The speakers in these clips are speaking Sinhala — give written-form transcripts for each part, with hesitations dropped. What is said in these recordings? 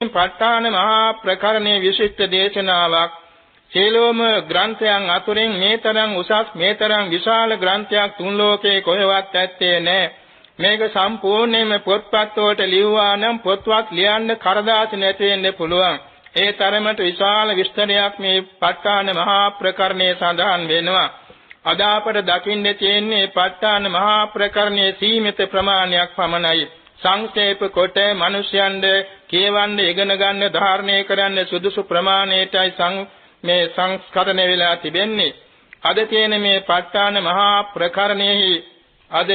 ප ဋ ාණ මහා ප්‍රකරණයේ විශිෂ්ට දේශනාවක්. සියලුම ග්‍රන්ථයන් අතුරින් මේ තරම් උසස්, මේ තරම් විශාල ග්‍රන්ථයක් තුන් ලෝකේ කොහෙවත් ඇත්තේ නෑ. මේක සම්පූර්ණයෙන්ම පොත්පත් වලට ලිව්වා නම් පොත්වත් ලියන්න කරදාසි නැති වෙන්න පුළුවන්. ඒ තරමට විශාල විස්තරයක් මේ ප ဋ ාණ මහා ප්‍රකරණයේ සඳහන් වෙනවා. අද අපට දකින්න තියෙන්නේ ප ဋ ාණ මහා ප්‍රකරණයේ සීමිත ප්‍රමාණයක් පමණයි. සංක්ෂේප කොට මිනිසයන්ද කියවන්න, ඉගෙන ගන්න, ධාරණය කරන්න සුදුසු ප්‍රමාණයටයි මේ සංස්කරණය වෙලා තිබෙන්නේ. අද තියෙන මේ ප ဋ ාණ මහා ප්‍රකරණයෙහි අද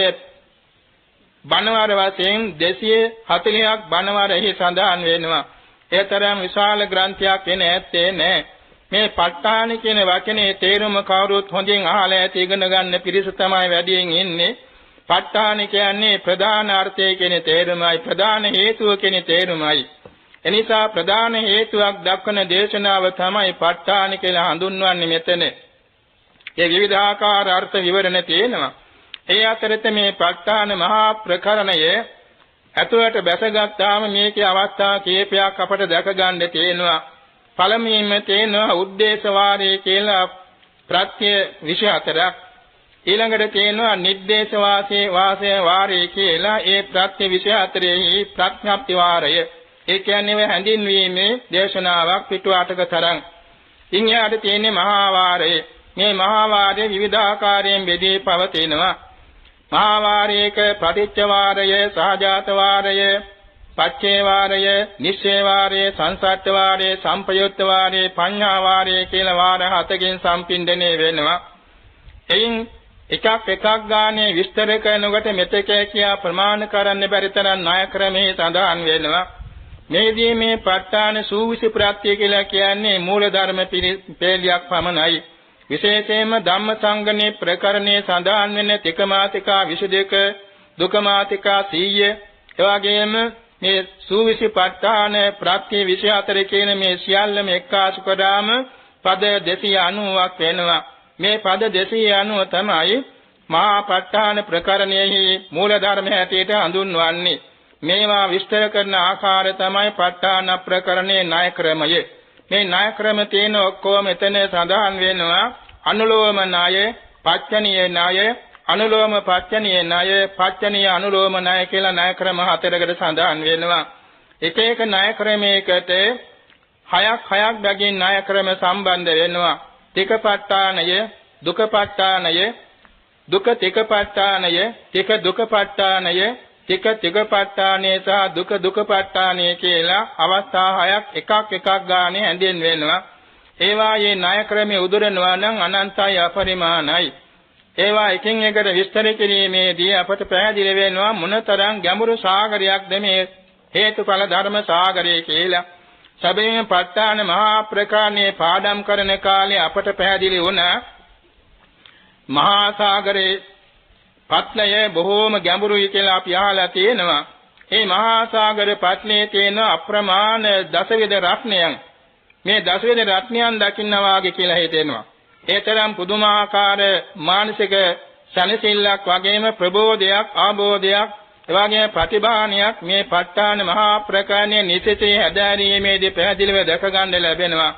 බණවර වශයෙන් 240ක් බණවර එහි සඳහන් වෙනවා. ඒ තරම් විශාල ග්‍රන්ථයක් වෙන ඇත්තේ නෑ. මේ ප ဋ ාණ කියන වචනේ තේරුම කවුරුත් හොඳින් අහලා ඇති, ඉගෙන ගන්න පිරිස තමයි වැඩියෙන් ඉන්නේ. ප ဋ ාණ කියන්නේ ප්‍රධාන අර්ථය කියන තේරුමයි, ප්‍රධාන හේතුව කියන තේරුමයි. එනිසා ප්‍රධාන හේතුවක් දක්වන දේශනාව තමයි ප ဋ ාණ කියලා හඳුන්වන්නේ මෙතන. ඒ විවිධාකාර අර්ථ විවරණ තියෙනවා. ඒ අතරත මේ ප ဋ ාණ මහා ප්‍රකරණය ඇතුළට බැසගත්තාම මේකේ අවස්ථා කීපයක් අපට දැක ගන්න තියෙනවා. පළමුවෙන්ම තියෙනවා උද්දේශ වාරය කියලා ප්‍රත්‍ය 24ක්. ඊළඟට තියෙනවා නිද්දේශ වාසය වාරය කියලා ඒ ප්‍රත්‍ය 24 ප්‍රඥප්ති වාරය. ඒ කියන්නේ හැඳින්වීමේ දේශනාවක් පිටු 8ක තරම්. ඉන් එහාට තියෙන්නේ මහා වාරය. මේ මහා වාරය විවිධාකාරයෙන් බෙදී පවතිනවා. මහා වාරයක පටිච්ච වාරය, සහජාත වාරය, පච්චේ වාරය, නිශ්චය වාරය, සංසට්ඨ වාරය, සම්පයුත්ත වාරය, පඤ්ඤා වාරය කියලා වාර හතකින් සම්පින්දණය වෙනවා. එයින් එකක් එකක් ගානේ විස්තර කරනකොට මෙතෙක් කියා ප්‍රමාණ කරන්න බැරි තරම් ණය ක්‍රමයේ සඳහන් වෙනවා. මේදී මේ ප ဋ ාණ සූවිසි ප්‍රත්‍ය කියලා කියන්නේ මූල ධර්ම පෙළියක් පමණයි. විශේෂයෙන්ම ධම්මසංගණේ ප්‍රකරණයේ සඳහන් වෙන තිකමාතිකා 22, දුකමාතිකා 100, එවාගෙම මේ සූවිසි ප ဋ ාණ ප්‍රත්‍ය 24 කියන මේ සියල්ලම එක්කාසු කරාම පද 290ක් වෙනවා. මේ පද 290 තමයි මහා ප ဋ ාණ ප්‍රකරණයෙහි මූල ධර්ම හැටියට හඳුන්වන්නේ. මේවා විස්තර කරන ආකාරය තමයි ප ဋ ාණ ප්‍රකරණයේ ණය ක්‍රමය. මේ ණය ක්‍රම තියෙන ඔක්කොම එතන සඳහන් වෙනවා. අනුලෝම ණය, පච්චනීය ණය, අනුලෝම පච්චනීය ණය, පච්චනීය අනුලෝම ණය කියලා ණය ක්‍රම හතරකට සඳහන් වෙනවා. එක එක ණය ක්‍රමයකට හයක් හයක් බැගින් ණය ක්‍රම සම්බන්ධ වෙනවා. තිකපට්ඨානය, දුකපට්ඨානය, දුක තිකපට්ඨානය, තික දුකපට්ඨානය, තික තිකපට්ඨානය සහ දුක දුකපට්ඨානය කියලා අවස්ථා හයක් එකක් එකක් ගානේ හැඳින්වෙනවා. ඒවායේ ණය ක්‍රමයේ උදුරනවා නම් අනන්තයි අපරිමාණයි. ඒවා එකින් එකට විස්තර කිරීමේදී අපට පැහැදිලි වෙනවා මොනතරම් ගැඹුරු සාගරයක්ද මේ හේතුඵල ධර්ම සාගරය කියලා. සැබවින්ම ප ဋ ාණ මහා ප්‍රකාරණේ පාඩම් කරන කාලේ අපට පැහැදිලි වුණා මහා සාගරේ පත්ලය බොහෝම ගැඹුරුයි කියලා අපි අහලා තියෙනවා. මේ මහා සාගර පත්ලයේ තියෙන අප්‍රමාණ දසවිධ රත්නයන්, මේ දසවිධ රත්නයන් දකින්න වාගේ කියලා හිතෙනවා. ඒ තරම් පුදුමාකාර මානසික සැනසෙල්ලක් වගේම ප්‍රබෝධයක්, ආબોධයක්, එවාගේම ප්‍රතිභානයක් මේ ප ဋ ාණ මහා ප්‍රකාරණයේ නිසිතේ හැදෑරීමේදී පැහැදිලිව දැක ගන්න ලැබෙනවා.